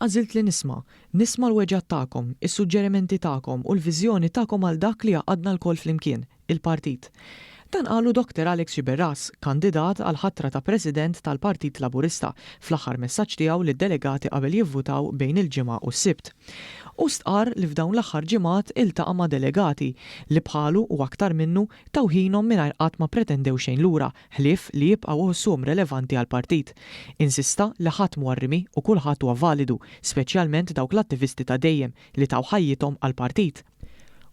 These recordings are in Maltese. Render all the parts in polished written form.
Għażilt li nisma'. Nisma' l-weġgħat tagħkom, is-suġġerimenti tagħkom u l-viżjoni tagħkom għal dak li jgħaqqadna lkoll flimkien, il-partit. Dan qalu Dr Alex Sciberras, kandidat għall-ħatra ta' President tal-Partit Laburista, fl-aħħar messaġġ tiegħu lid-delegati qabel jivvutaw bejn il-Ġimgħa u s-Sibt. Hu stqarr li f'dawn l-aħħar ġimgħat iltaqa' ma' delegati li bħalu u aktar minnu taw ħinhom mingħajr qatt ma ppretendew xejn lura ħlief li jibqgħu iħossuhom relevanti għall-partit. Insista li ħadd mhu għar-rimi u kulħadd huwa validu, speċjalment dawk l-attivisti ta' dejjem li taw ħajjithom għall-partit.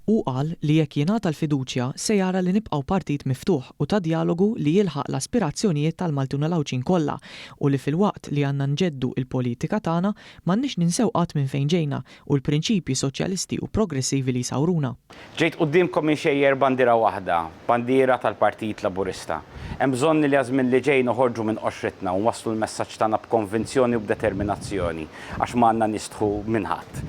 Hu qal li jekk jingħata l-fiduċja se jara li nibqgħu partit miftuħ u ta' djalogu li jilħaq l-aspirazzjonijiet tal-Maltin u l-Għawdxin kollha u li filwaqt li għandna nġeddu l-politika tagħna m'għandniex ninsew qatt minn fejn ġejna u l-prinċipji soċjalisti u progressivi li jsawruna. Ġejt quddiemkom inxejjer bandiera waħda, bandiera tal-Partit Laburista. Hemm bżonn li għaż-żmien li ġej noħorġu minn qoxritna u nwasslu l-messaġġ tagħna b'konvinzjoni u b'determinazzjoni għax m'għandna nistħu minn ħadd.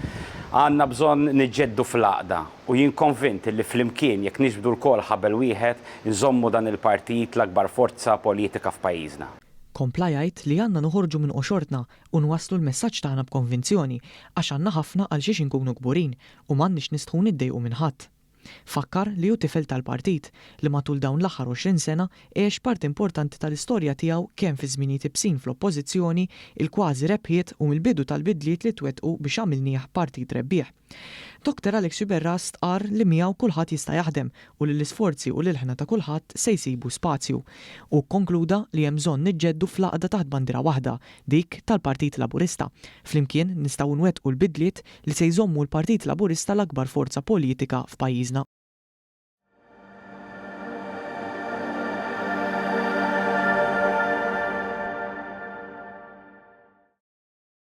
Għandna bżonn niġġeddu fl-għaqda u jien konvint li flimkien jekk niġbdu lkoll ħabel wieħed inżommu dan il-partit l-akbar forza politika f'pajjiżna. Kompla jgħid li għandna noħorġu minn qoxortna u nwasslu l-messaġġ tagħna b'konvinzjoni għax għandna ħafna għal xiex inkunu kburin u m'għandniex nistħu niddejqu minn ħadd. Fakkar li hu tifel tal-partit, li matul dawn l-aħħar 20 sena għex parti importanti tal-istorja tiegħu kemm fi żminijiet ibsin fl-Oppożizzjoni, il-kważi rebħiet u mill-bidu tal-bidliet li twettqu biex għamilnieh partit rebbieħ. Dr Alex Sciberras stqarr li miegħu kulħadd jista' jaħdem u li l-isforzi u l-ilħna ta' kulħadd se jsibu spazju. Hu kkonkluda li hemm bżonn niġġeddu fl-għaqda taħt bandiera waħda, dik tal-Partit Laburista. Flimkien nistgħu nwettqu l-bidliet li se jżommu l-Partit Laburista l-akbar forza politika f'pajjiżna.